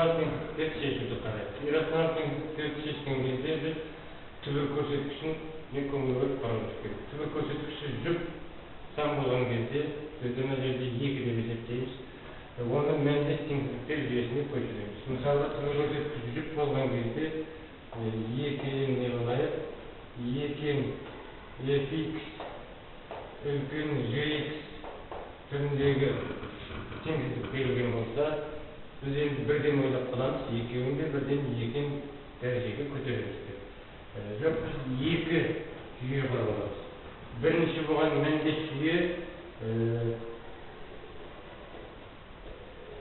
Иррационал теңсіздіктерді шешуді қарайық. Иррационал теңсіздіктерді шешкен кезде біз түбір көрсеткішіне көңіл бөліп қарауымыз керек. Түбір көрсеткіші жұп сан болған кезде біз мына жерде 2 деп есептейміз. Оны мәндес теңсіздіктер жүйесіне көшіреміз. Мысалы, түбір көрсеткіші жұп болған кезде 2 не қылайық? 2 fx үлкен gx түріндегі теңсіздік берілген болса, біз енді бірден ойлап қаламыз, екеуін де бірден 2 дәрежеге көтереміз деп. Жоқ, біз екі жүйе құрып аламыз. Бірінші болған мәндес жүйе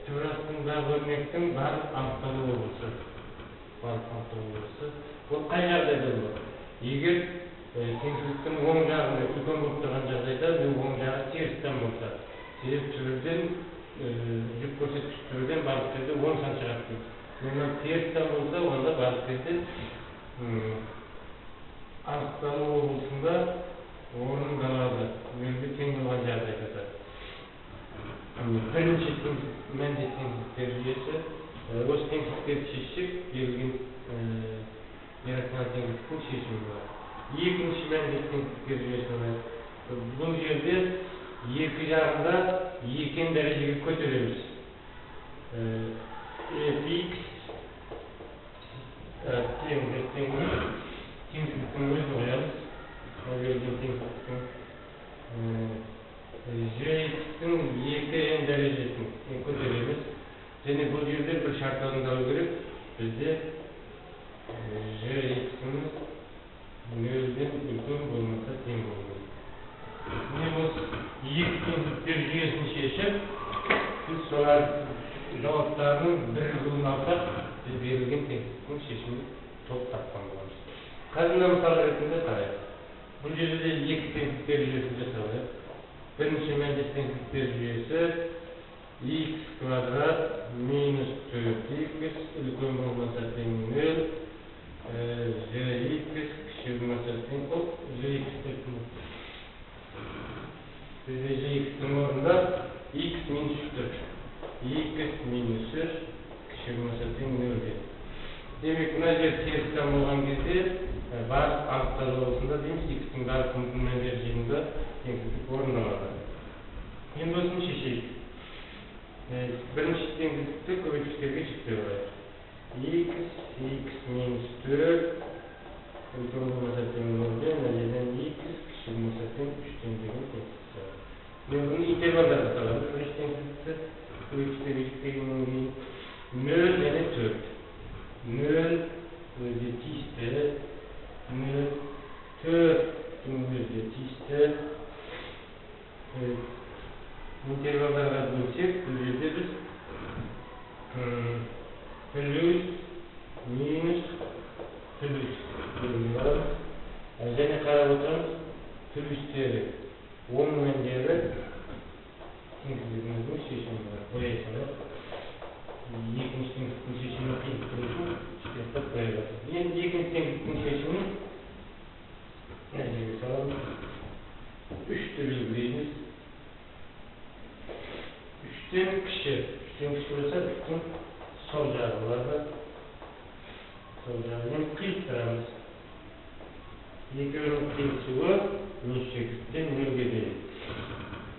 түбір астындағы өрнектің барлық анықталу облысы. Барлық анықталу облысы. Ол қай жағдайда болады? Егер теңсіздіктің оң жағында үлкен болып тұрған жағдайда, оң жағы теріс сан болса, себебі түбірден жүк көрсеткіш түбірден барлық жерде оң сан шығады дейді. Мына теріс сан болса, онда барлық жерде анықталу облысында орындалады. Нөлге тең болған жағдайда да. Бірінші мәндес теңсіздіктер жүйесі. Осы теңсіздіктерді шешсек, берілген иррационал теңсіздіктің шешімі болады. Екінші мәндес теңсіздіктер жүйесін алайық. Бұл жерде екі жағында 2 дәрежеге көтереміз. Fx теңсіздіктің өзін қоямыз. Берілген теңсіздіктің gx-тің 2n дәрежесін көтереміз. Және бұл жерде бір шарт орындалу керек. Бізде gx-іміз нөлден үлкен болмаса тең болу керек. Міне осы екі теңсіздіктер жүйесін шешіп, біз солар жауаптарының бірігуін алсақ, біз берілген теңсіздіктің шешімін толық тапқан боламыз. Қазір мына мысал ретінде қарайық. Бұл жерде де екі теңсіздіктер жүйесін жасап алайық. Бірінші мәндес теңсіздіктер жүйесі x квадрат минус 4x үлкен болмаса тең 0, gx кіші болмаса тең gx деп. Бізде gx-тің орнында x минус 3 тұр. X минус 3 кіші болмаса тең 0-ге. Демек, мына жер теріс сан болған кезде барлық анықталу облысында дейміз, x-тің барлық мүмкін мәндері жиынында теңсіздік орындалады. Енді осыны шешейік. Бірінші теңсіздікті көбейткіштерге жіктеп алайық. X, x минус 4 үлкен болмаса тең 0-ге, мына жерден x кіші болмаса тең 3-тен деген теңсіздік шығады. Мен бұны интервалдарға саламыз. Бірінші теңсіздікті көбейткіштерге жіктегеннен кейін 0 және 4. 0 өзі тиісті, 0, 4-тің өзі тиісті. Интервалдарға бөлсек, бұл жерде біз плюс, минус, плюс бөліміне барамыз. Және қарап отырамыз, плюстері, оң мәндері теңсіздігіміздің шешімі бар. Қоя салайық. Екінші теңсіздіктің шешімін қиындықтыру үшін штрихтап қоя жатырмыз. Енді екінші теңсіздіктің шешімін мына жерге саламыз. 3-ті белгілейміз. 3-тен кіші. 3-тен кіші болса, 3-тің сол жағы болады. Сол жағы. Енді қиыстырамыз. Екеуінің қиысуы минус 2-ден 0-ге дейін.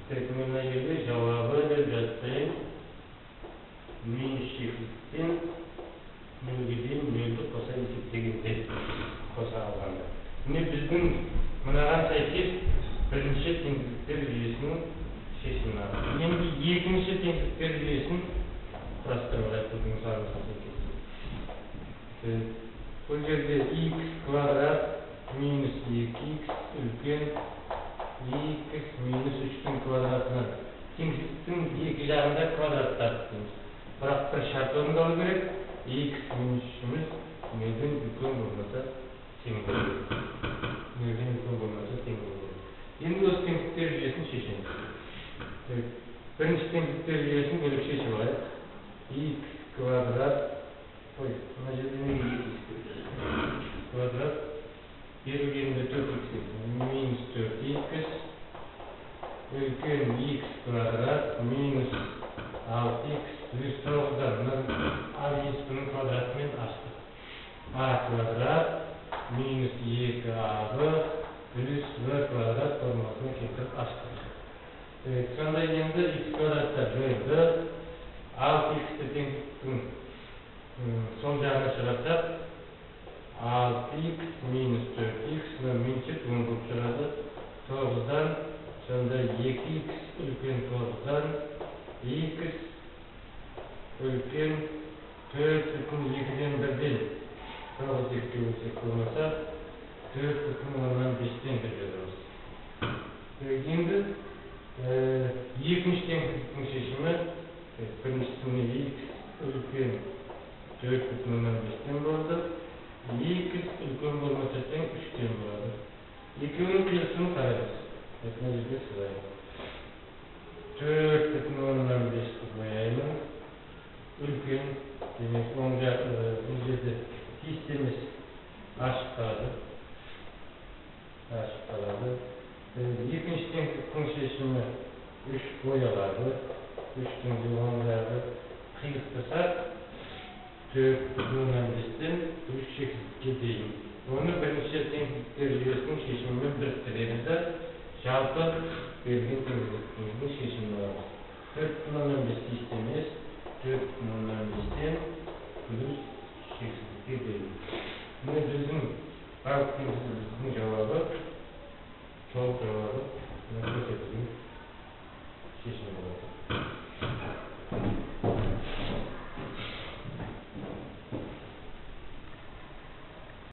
Тек мына жерде жауабы деп жазсайын, минус 2-ден 0-ге дейін 0-ді қоса есептегенде, қоса алғанда. Міне біздің мынаған сәйкес бірінші теңсіздіктер жүйесінің шешімін алдық. Енді екінші теңсіздіктер жүйесін құрастырып алайық біздің мысалымызға сәйкес. Бұл жерде x квадрат минус 2x үлкен x минус 3-тің квадратынан. Теңсіздіктің екі жағында квадраттар дейміз. Бірақ бір шарт орындалу керек. X минус 3-іміз нөлден үлкен болмаса тең болу керек. Нөлден үлкен болмаса тең болу керек. Енді осы теңсіздіктер жүйесін шешеміз. Бірінші теңсіздіктер жүйесін бөліп шешіп алайық. X квадрат, ой, мына жерде неге 2x квадрат берілгенде 4x минус 4x үлкен x квадрат минус 6x Плюс 9-дан мына а минус б-ның квадратымен аштық. А квадрат минус 2аб плюс в квадрат формуласына келтіріп аштық. Сонда енді х квадратта жойылды. 6х-ті теңсіздіктің сол жағына шығарсақ, 6х минус 4х мына минус 4 оң болып шығады. 9-дан сонда 2х үлкен 9-дан х үлкен 4,2-ден 1-ден 9 екіге бөлсек болмаса 4,5-тен деп жазамыз. Енді екінші теңсіздіктің шешімі, біріншісіне х үлкен 4,5-тен болды, х үлкен болмаса тең 3-тен болады. Екеуінің қиылысуын қараймыз. Мына жерде сызайық. 4,5-ті қояймын. Үлкен, демек оң жақ бұл жерде тиісті емес, ашық қалады. Ашық қалады. Екінші теңсіздіктің шешімі 3 боялады. 3-тің де оң жағы қиыстырсақ 4,5-тен плюс шексіздікке дейін. Оны бірінші теңсіздіктер жүйесінің шешімімен біріктіреміз де, жалпы берілген теңсіздіктердің шешімін аламыз. 4,5 тиісті емес, 4,5-тен плюс шексіздікке дейін. Міне, біздің барлық теңсіздігіміздің жауабы, толық жауабы.